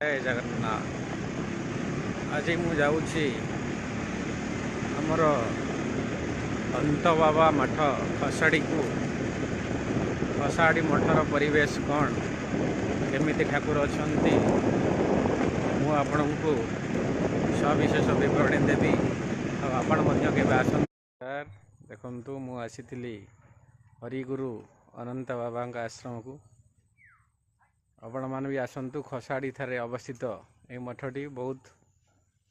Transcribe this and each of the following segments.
ଜୟ ଜଗନ୍ନାଥ। ଆଜି ମୁଁ ଯାଉଛି ଆମର ଅନ୍ତ ବାବା ମଠ ଖସାଡ଼ିକୁ। ଖସାଡ଼ି ମଠର ପରିବେଶ କ'ଣ, କେମିତି ଠାକୁର ଅଛନ୍ତି, ମୁଁ ଆପଣଙ୍କୁ ସବିଶେଷ ବିବରଣୀ ଦେବି। ଆଉ ଆପଣ ମଧ୍ୟ କେବେ ଆସନ୍ତୁ। ସାର୍ ଦେଖନ୍ତୁ, ମୁଁ ଆସିଥିଲି ହରିଗୁରୁ ଅନନ୍ତ ବାବାଙ୍କ ଆଶ୍ରମକୁ। ଆପଣମାନେ ବି ଆସନ୍ତୁ। ଖସାଡ଼ି ଠାରେ ଅବସ୍ଥିତ ଏହି ମଠଟି ବହୁତ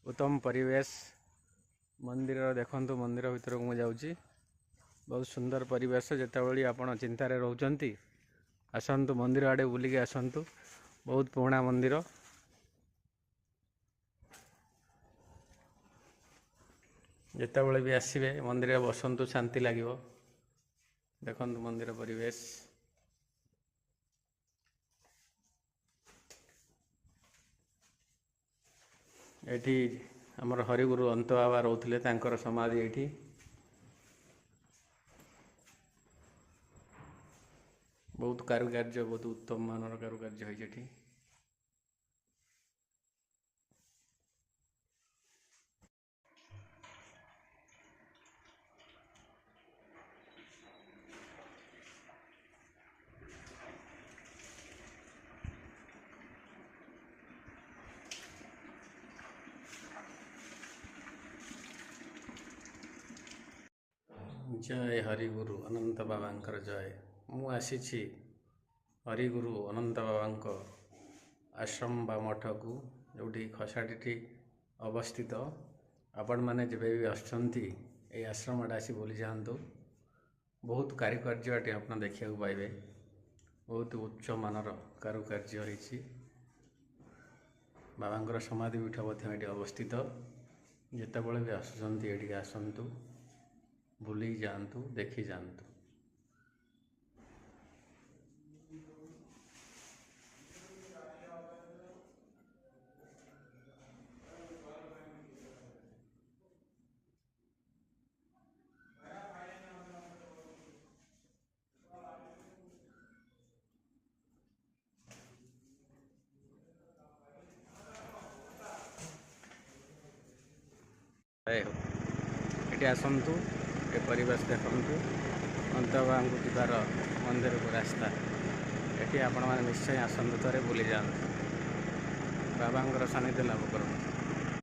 ଉତ୍ତମ ପରିବେଶ। ମନ୍ଦିର ଦେଖନ୍ତୁ, ମନ୍ଦିର ଭିତରକୁ ମୁଁ ଯାଉଛି। ବହୁତ ସୁନ୍ଦର ପରିବେଶ। ଯେତେବେଳେ ଆପଣ ଚିନ୍ତାରେ ରହୁଛନ୍ତି, ଆସନ୍ତୁ ମନ୍ଦିର ଆଡ଼େ ବୁଲିକି ଆସନ୍ତୁ। ବହୁତ ପୁରୁଣା ମନ୍ଦିର। ଯେତେବେଳେ ବି ଆସିବେ, ମନ୍ଦିରରେ ବସନ୍ତୁ, ଶାନ୍ତି ଲାଗିବ। ଦେଖନ୍ତୁ ମନ୍ଦିର ପରିବେଶ। ଏଠି ଆମର ହରିଗୁରୁ ଅନ୍ତ ବାବା ରହୁଥିଲେ, ତାଙ୍କର ସମାଧି ଏଇଠି। ବହୁତ କାରୁକାର୍ଯ୍ୟ, ବହୁତ ଉତ୍ତମ ମାନର କାରୁକାର୍ଯ୍ୟ ହେଇଛି ଏଠି। ଜୟ ହରିଗୁରୁ ଅନନ୍ତ ବାବାଙ୍କର ଜୟ। ମୁଁ ଆସିଛି ହରିଗୁରୁ ଅନନ୍ତ ବାବାଙ୍କ ଆଶ୍ରମ ବା ମଠକୁ, ଯେଉଁଠି ଖସାଡ଼ିଟି ଅବସ୍ଥିତ। ଆପଣମାନେ ଯେବେ ବି ଆସୁଛନ୍ତି, ଏଇ ଆଶ୍ରମଟା ଆସି ବୁଲି ଯାଆନ୍ତୁ। ବହୁତ କାରୁକାର୍ଯ୍ୟ ଏଠି ଆପଣ ଦେଖିବାକୁ ପାଇବେ। ବହୁତ ଉଚ୍ଚମାନର କାରୁକାର୍ଯ୍ୟ ହେଇଛି। ବାବାଙ୍କର ସମାଧି ପୀଠ ମଧ୍ୟ ଏଠି ଅବସ୍ଥିତ। ଯେତେବେଳେ ବି ଆସୁଛନ୍ତି, ଏଠିକି ଆସନ୍ତୁ, ବୁଲି ଯାଆନ୍ତୁ, ଦେଖି ଯାଆନ୍ତୁ। ଜୟ ହଉ। ଏଠି ଆସନ୍ତୁ, ଏ ପରିବେଶ ଦେଖନ୍ତୁ। ଅନ୍ତବାଙ୍କୁ ଯିବାର ମନ୍ଦିରକୁ ରାସ୍ତା ଏଠି। ଆପଣମାନେ ନିଶ୍ଚୟ ଆସନ୍ତୁ, ଥରେ ବୁଲି ଯାଆନ୍ତୁ, ବାବାଙ୍କର ସାନ୍ନିଧ୍ୟ ଲାଭ କରନ୍ତୁ।